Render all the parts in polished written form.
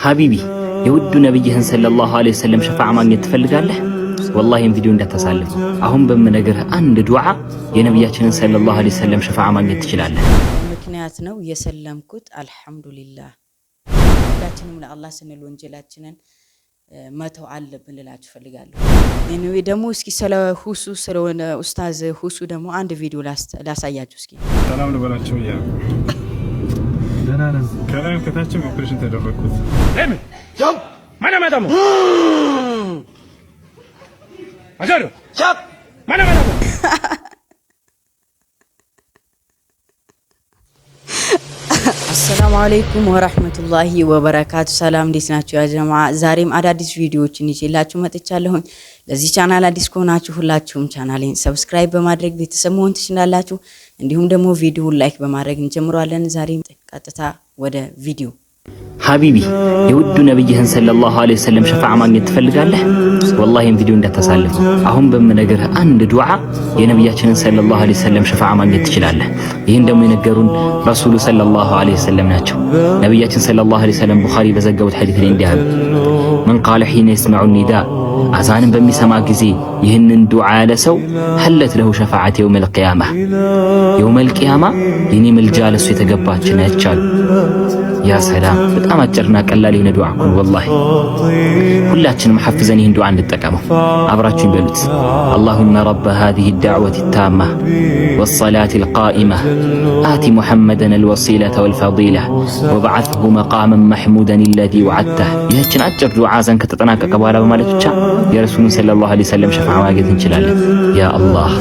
حبيبي የውዱ ነቢይህን صلى الله عليه وسلم ሸፋዓ ማግኘት ትፈልጋለህ? ወላሂ ይህን ቪዲዮ እንዳታሳልፈው። አሁን በምነግርህ አንድ ዱዓ የነቢያችንን صلى الله عليه وسلم ሸፋዓ ማግኘት ትችላለህ። ምክንያት ነው የሰለምኩት። አልሐምዱሊላህ። ሁላችንም ለአላህ ስንል ወንጀላችንን መተው አለብን ልላችሁ ፈልጋለሁ። Anyway ደግሞ እስኪ ስለ ሁሱ ስለሆነ ኡስታዝ ሁሱ ደግሞ አንድ ቪዲዮ ላሳያችሁ እስኪ። ሰላም ልበላቸው እያልኩ ከላይም ከታችም ኦፕሬሽን ተደረግኩት። السلام عليكم ورحمة الله وبركاته። ሰላም እንዴት ናችሁ يا جماعة? ዛሬም አዳዲስ ቪዲዮዎችን ይዤላችሁ መጥቻለሁኝ። ለዚህ ቻናል አዲስ ከሆናችሁ ሁላችሁም ቻናሌን subscribe በማድረግ ቤተሰብ መሆን ትችላላችሁ። እንዲሁም ደግሞ ቪዲዮውን like በማድረግ እንጀምረዋለን። ዛሬም ቀጥታ ወደ ቪዲዮ። حبيبي የውዱ ነቢይህን صلى الله عليه وسلم ሸፋዓ ማግኘት ትፈልጋለህ? ወላሂ ይህን ቪዲዮ እንዳታሳልፈው። አሁን በምነግርህ አንድ ዱዓ የነቢያችንን صلى الله عليه وسلم ሸፋዓ ማግኘት ትችላለህ። ይህን ደግሞ የነገሩን ረሱሉ صلى الله عليه وسلم ናቸው። ነቢያችን صلى الله عليه وسلم ቡኻሪ በዘገቡት ሐዲስ ላይ እንዲህ አሉ፣ من قال حين يسمع النداء፣ አዛንን በሚሰማ ጊዜ ይህንን ዱዓ ያለ ሰው حلت له شفاعتي يوم القيامة፣ يوم القيامة የኔ ምልጃ ለሱ የተገባች ነች አሉ። يا سلام! በጣም አጭርና ቀላል የሆነ ዱዓ እኮ ወላሂ። ሁላችንም ሐፍዘን ይህን ዱዓ እንጠቀመው። አብራችሁኝ በሉት። اللهم رب هذه الدعوة التامة والصلاة القائمة آت محمدا الوسيلة والفضيلة وابعثه مقاما محمودا الذي وعدته። ይህችን አጭር ዱዓ አዛን ከተጠናቀቀ በኋላ በማለት ብቻ የረሱሉን صلى الله عليه وسلم ሸፋዓ ማግኘት እንችላለን። يا الله፣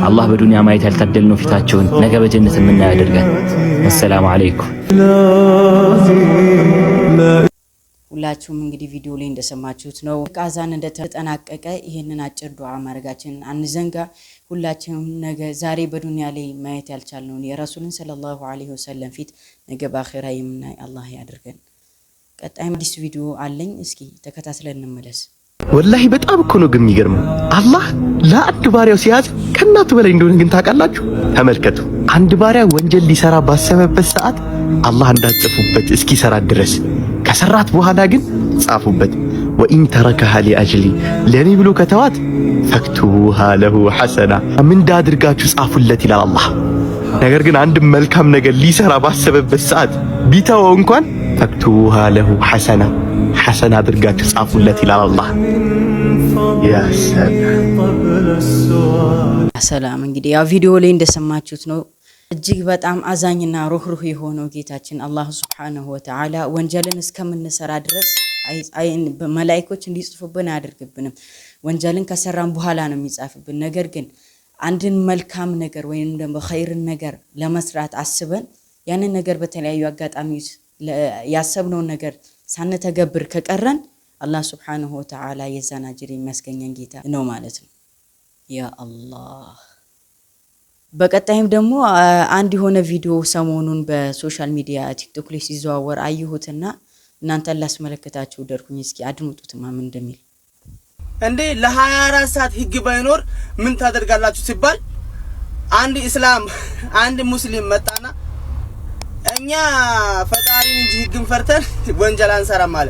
አላህ በዱንያ ማየት ያልታደልነው ፊታቸውን ነገ በጀነት የምናየው ያደርገን። والسلام عليكم። ሁላችሁም እንግዲህ ቪዲዮ ላይ እንደሰማችሁት ነው። አዛን እንደተጠናቀቀ ይህንን አጭር ዱዓ ማድረጋችንን አንዘንጋ። ሁላችንም ነገ ዛሬ በዱንያ ላይ ማየት ያልቻልነውን የረሱልን صلى الله عليه وسلم ፊት ነገ በአኼራ የምናይ አላህ ያድርገን። ቀጣይ አዲስ ቪዲዮ አለኝ። እስኪ ተከታትለን እንመለስ። ወላሂ በጣም እኮ ነው ግን የሚገርመው አላህ ለአንድ ባሪያው ሲያዝ ከእናቱ በላይ እንደሆነ ግን ታውቃላችሁ። ተመልከቱ፣ አንድ ባሪያ ወንጀል ሊሰራ ባሰበበት ሰዓት አላህ እንዳትጽፉበት እስኪሰራት ድረስ፣ ከሰራት በኋላ ግን ጻፉበት። وإن تركها لأجلي፣ ለኔ ብሎ ከተዋት فاكتبوها له حسنة፣ ምንዳ አድርጋችሁ ጻፉለት ይላል አላህ። ነገር ግን አንድ መልካም ነገር ሊሰራ ባሰበበት ሰዓት ቢተወው እንኳን فاكتبوها له حسنة፣ ሐሰና አድርጋችሁ ጻፉለት ይላል አላህ። يا ሰላም። እንግዲህ ያው ቪዲዮ ላይ እንደሰማችሁት ነው። እጅግ በጣም አዛኝና ሩህሩህ የሆነው ጌታችን አላህ سبحانه وتعالى ወንጀልን እስከምንሰራ ድረስ መላኢኮች እንዲጽፉብን አያደርግብንም። ወንጀልን ከሰራን በኋላ ነው የሚጻፍብን። ነገር ግን አንድን መልካም ነገር ወይም ደግሞ ኸይርን ነገር ለመስራት አስበን ያንን ነገር በተለያዩ አጋጣሚዎች ያሰብነውን ነገር ሳንተገብር ከቀረን አላህ سبحانه وتعالى የዛን አጅር የሚያስገኘን ጌታ ነው ማለት ነው። يا الله። በቀጣይም ደግሞ አንድ የሆነ ቪዲዮ ሰሞኑን በ social media ቲክቶክ ላይ ሲዘዋወር አየሁትና እናንተን ላስመለከታችሁ ደርኩኝ። እስኪ አድምጡትማ ምን እንደሚል። እንዴ ለ24 ሰዓት ህግ ባይኖር ምን ታደርጋላችሁ ሲባል አንድ እስላም አንድ ሙስሊም መጣና እኛ ፈጣሪን እንጂ ህግን ፈርተን ወንጀል አንሰራም አለ።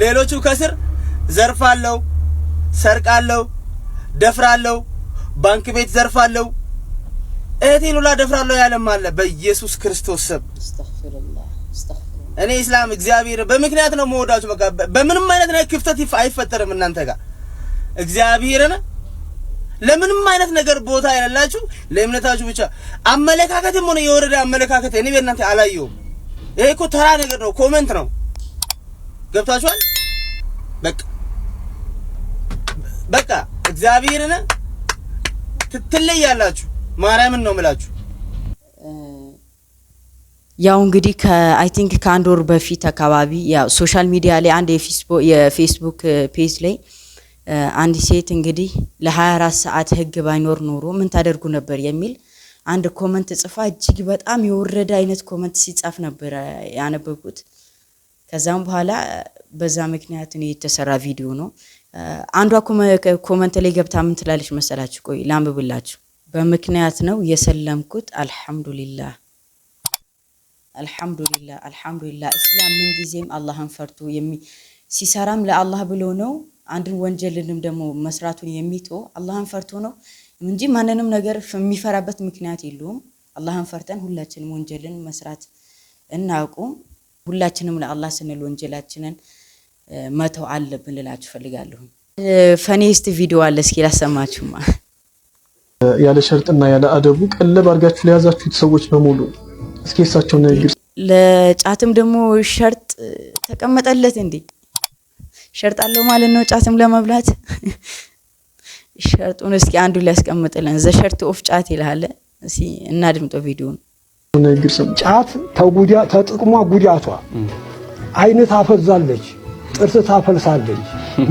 ሌሎቹ ከስር ዘርፋለሁ፣ ሰርቃለሁ፣ ደፍራለሁ፣ ባንክ ቤት ዘርፋለሁ፣ እህቴን ሁላ ደፍራለሁ ያለም አለ። በኢየሱስ ክርስቶስ ስም እኔ እስላም እግዚአብሔር በምክንያት ነው መወዳችሁ። በቃ በምንም አይነት ነገር ክፍተት አይፈጠርም እናንተ ጋር። እግዚአብሔርን ለምንም አይነት ነገር ቦታ የሌላችሁ ለእምነታችሁ ብቻ አመለካከትም ሆነ የወረደ አመለካከት እኔ በእናንተ አላየሁም። ይሄ እኮ ተራ ነገር ነው፣ comment ነው። ገብታችኋል? በቃ በቃ እግዚአብሔርን ትለያላችሁ። ማርያምን ነው የምላችሁ። ያው እንግዲህ ከ I think ከአንድ ወር በፊት አካባቢ ያው social media ላይ አንድ የፌስቡክ page ላይ አንድ ሴት እንግዲህ ለ24 ሰዓት ህግ ባይኖር ኖሮ ምን ታደርጉ ነበር የሚል አንድ comment ጽፋ እጅግ በጣም የወረደ አይነት comment ሲጻፍ ነበር ያነበብኩት። ከዛም በኋላ በዛ ምክንያት ነው የተሰራ ቪዲዮ ነው። አንዷ comment ላይ ገብታ ምን ትላለች መሰላችሁ? ቆይ ላንብብላችሁ። በምክንያት ነው የሰለምኩት አልሐምዱሊላህ። አልሐምዱሊላህ አልሐምዱሊላህ። እስላም ምንጊዜም አላህን ፈርቶ ሲሰራም ለአላህ ብሎ ነው። አንድን ወንጀልንም ደግሞ መስራቱን የሚተው አላህን ፈርቶ ነው እንጂ ማንንም ነገር የሚፈራበት ምክንያት የለውም። አላህን ፈርተን ሁላችንም ወንጀልን መስራት እናቁም። ሁላችንም ለአላህ ስንል ወንጀላችንን መተው አለብን ልላችሁ ፈልጋለሁ። Funniest ቪዲዮ አለ፣ እስኪ ላሰማችሁማ። ያለ ሸርጥና ያለ አደቡ ቀለብ አድርጋችሁ ለያዛችሁት ሰዎች በሙሉ እስኪ የእሳቸውን ንግግር ለጫትም ደግሞ ሸርጥ ተቀመጠለት እንዴ? ሸርጥ አለው ማለት ነው። ጫትም ለመብላት ሸርጡን እስኪ አንዱ ሊያስቀምጥልን the ሸርጥ of ጫት ይልሃል። እስኪ እናድምጦ ቪዲዮን። ንግግር ስሙ። ጫት ተጥቅሟ ጉዳቷ አይን ታፈዛለች፣ ጥርስ ታፈልሳለች፣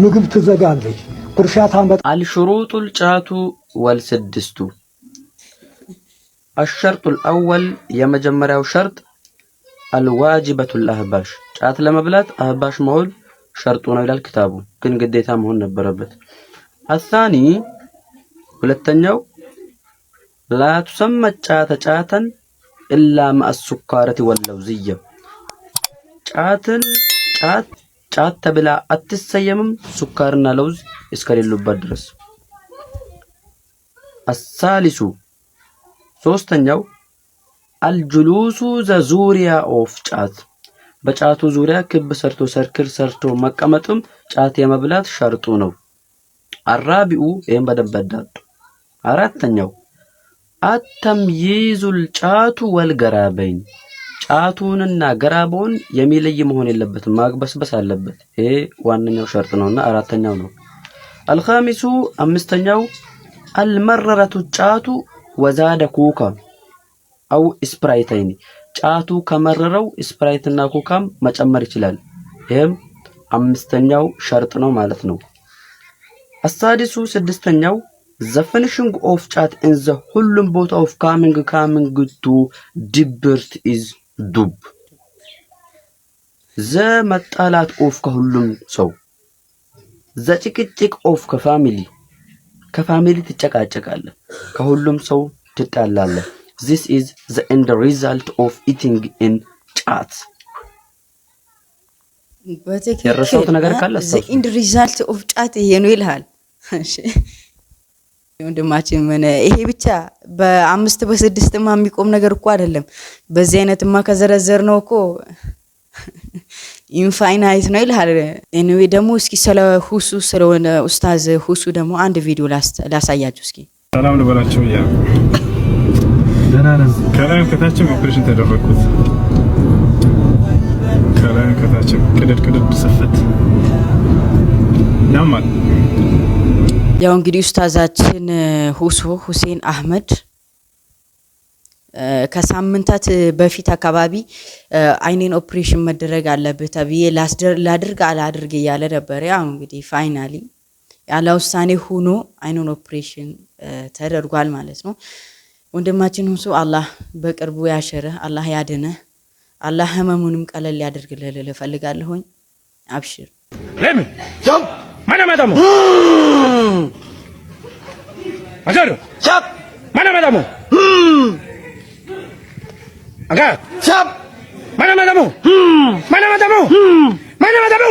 ምግብ ትዘጋለች፣ ኩርፊያ ታመጣ አልሽሩጡል ጫቱ ወልስድስቱ አሸርጡል አወል የመጀመሪያው ሸርጥ አልዋጅበቱል አህባሽ ጫት ለመብላት አህባሽ መሆን ሸርጡ ነው ይላል ክታቡ፣ ግን ግዴታ መሆን ነበረበት። አሳኒ ሁለተኛው ላ ቱሰመ ጫተ ጫተን ኢላ ማአ ሱካረት ወለውዝየ ጫትን ጫት ጫት ተብላ አትሰየምም ሱካርና ለውዝ እስከሌሉበት ድረስ። አሳሊሱ ሶስተኛው አልጁሉሱ ዘዙሪያ of ጫት በጫቱ ዙሪያ ክብ ሰርቶ circle ሰርቶ መቀመጥም ጫት የመብላት ሸርጡ ነው። አራቢኡ ይህም በደንብ አዳምጡ። አራተኛው አተምይዙል ጫቱ ወልገራበይን ጫቱንና ገራቦን የሚለይ መሆን የለበትም፣ ማግበስበስ አለበት። ይሄ ዋነኛው ሸርጥ ነውና አራተኛው ነው። አልኻሚሱ አምስተኛው አልመረረቱ ጫቱ ወዛደ ኩካ አው ስፕራይተይኒ ጫቱ ከመረረው ስፕራይትና ኮካም መጨመር ይችላል። ይህም አምስተኛው ሸርጥ ነው ማለት ነው። አሳዲሱ ስድስተኛው the finishing of ጫት in the ሁሉም ቦታ of coming to ድብርት is ዱብ the መጣላት of ከሁሉም ሰው the ጭቅጭቅ of ከ family ከ family ትጨቃጨቃለህ፣ ከሁሉም ሰው ትጣላለህ። This is the end result of eating in ጫት። የረሳሁት ነገር ካለ the end result of ጫት ይሄ ነው ይልሃል። ወንድማችን ምን ይሄ ብቻ በአምስት በስድስትማ የሚቆም ነገር እኮ አይደለም። በዚህ አይነትማ ከዘረዘር ነው እኮ infinite ነው ይልሃል። Anyway ደግሞ እስኪ ስለ ሁሱ ስለሆነ ኡስታዝ ሁሱ ደግሞ አንድ ቪዲዮ ላሳያችሁ እስኪ። ሰላም ልበላቸው እያልኩ ከላይም ከታችም ኦፕሬሽን ተደረግኩት። ከላይም ከታችም ቅድድ ቅድድ ስፍት ያማል። ያው እንግዲህ ኡስታዛችን ሁሱ ሁሴን አህመድ ከሳምንታት በፊት አካባቢ አይኔን ኦፕሬሽን መደረግ አለብህ ተብዬ ላድርግ አላድርግ እያለ ነበር። ያው እንግዲህ finally ያለ ውሳኔ ሆኖ አይኑን ኦፕሬሽን ተደርጓል ማለት ነው። ወንድማችን ሁሱ አላህ በቅርቡ ያሽርህ፣ አላህ ያድንህ፣ አላህ ህመሙንም ቀለል ያድርግልህ ልልህ እፈልጋለሁኝ። አብሽር። ለምን ማና አገር ማና ማዳሞ አገር ማና ማዳሞ ማና ማዳሞ ማና ማዳሞ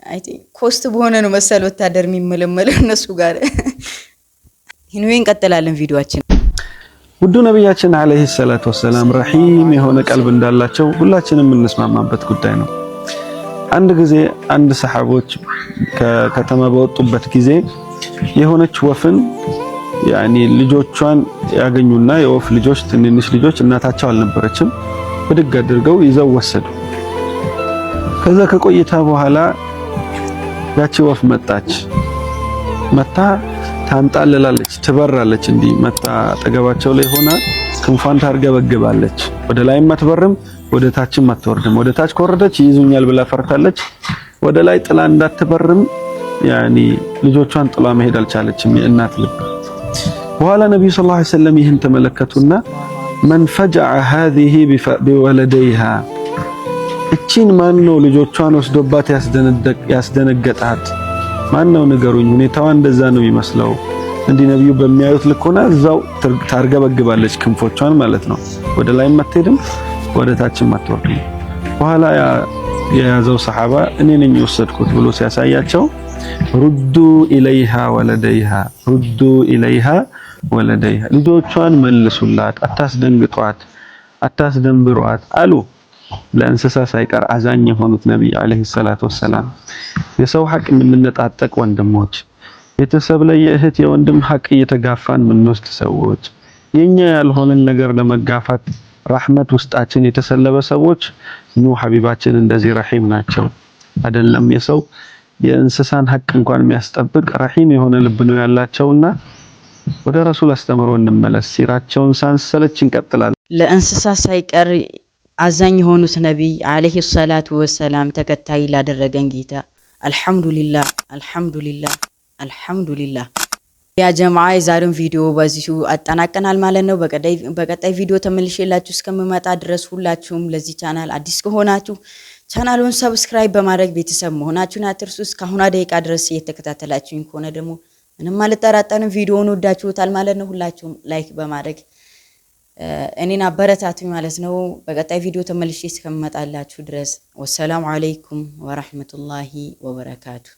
I think cost በሆነ ነው መሰል ወታደር የሚመለመለው እነሱ ጋር። Anyway እንቀጥላለን ቪዲዮአችን። ውዱ ነቢያችን ዓለይሂ ሰላቱ ወሰላም ረሂም የሆነ ቀልብ እንዳላቸው ሁላችንም የምንስማማበት ጉዳይ ነው። አንድ ጊዜ አንድ ሰሐቦች ከከተማ በወጡበት ጊዜ የሆነች ወፍን ያኒ ልጆቿን ያገኙና የወፍ ልጆች ትንንሽ ልጆች እናታቸው አልነበረችም፣ ብድግ አድርገው ይዘው ወሰዱ። ከዛ ከቆይታ በኋላ ያቺ ወፍ መጣች። መታ ታንጣልላለች፣ ትበራለች። እንዲህ መታ አጠገባቸው ላይ ሆና ክንፏን ታርገበግባለች። ወደ ላይም አትበርም፣ ወደ ታችም አትወርድም። ወደ ታች ከወረደች ይይዙኛል ብላ ፈርታለች። ወደ ላይ ጥላ እንዳትበርም ያኒ ልጆቿን ጥላ መሄድ አልቻለችም። የእናት ልብ። በኋላ ነብዩ ሰለላሁ ዐለይሂ ወሰለም ይህን ተመለከቱና መን ፈጀዐ ሃዚሂ ቢወለደይሃ እቺን ማን ነው ልጆቿን ወስዶባት ያስደነገጣት? ማን ነው ንገሩኝ። ሁኔታዋ እንደዛ ነው የሚመስለው። እንዲህ ነብዩ በሚያዩት ልክ ሆና እዛው ታርገበግባለች ክንፎቿን ማለት ነው። ወደ ላይም አትሄድም፣ ወደ ታችም አትወርድም። በኋላ የያዘው ሰሐባ እኔ ነኝ የወሰድኩት ብሎ ሲያሳያቸው ردوا إليها ولديها ردوا إليها ولديها ልጆቿን መልሱላት፣ አታስደንግጧት፣ አታስደንብሯት አሉ። ለእንስሳ ሳይቀር አዛኝ የሆኑት ነቢይ عليه الصلاة والسلام። የሰው ሐቅ የምንነጣጠቅ ወንድሞች፣ ቤተሰብ ላይ የእህት የወንድም ሐቅ እየተጋፋን የምንወስድ ሰዎች፣ የኛ ያልሆነን ነገር ለመጋፋት ረሕመት ውስጣችን የተሰለበ ሰዎች ኑ ሐቢባችን እንደዚህ ረሒም ናቸው። አይደለም የሰው የእንስሳን ሐቅ እንኳን የሚያስጠብቅ ረሒም የሆነ ልብ ነው ያላቸውና ወደ ረሱል አስተምሮ እንመለስ። ሲራቸውን ሳንሰለች እንቀጥላለን። ለእንስሳ ሳይቀር አዛኝ የሆኑት ነቢይ عليه الصلاة والسلام ተከታይ ላደረገን ጌታ አልሐምዱሊላህ፣ አልሐምዱሊላህ፣ አልሐምዱሊላህ። ያ ጀማዓ የዛሬውን ቪዲዮ በዚሁ አጠናቀናል ማለት ነው። በቀጣይ ቪዲዮ ተመልሼላችሁ እስከምመጣ ድረስ ሁላችሁም ለዚህ ቻናል አዲስ ከሆናችሁ ቻናሉን subscribe በማድረግ ቤተሰብ መሆናችሁን አትርሱ። እስካሁኗ ደቂቃ ድረስ እየተከታተላችሁኝ ከሆነ ደግሞ ምንም አልጠራጠርም ቪዲዮውን ወዳችሁታል ማለት ነው። ሁላችሁም like በማድረግ እኔን አበረታቱኝ ማለት ነው። በቀጣይ ቪዲዮ ተመልሼ እስከምመጣላችሁ ድረስ والسلام عليكم ورحمة الله وبركاته።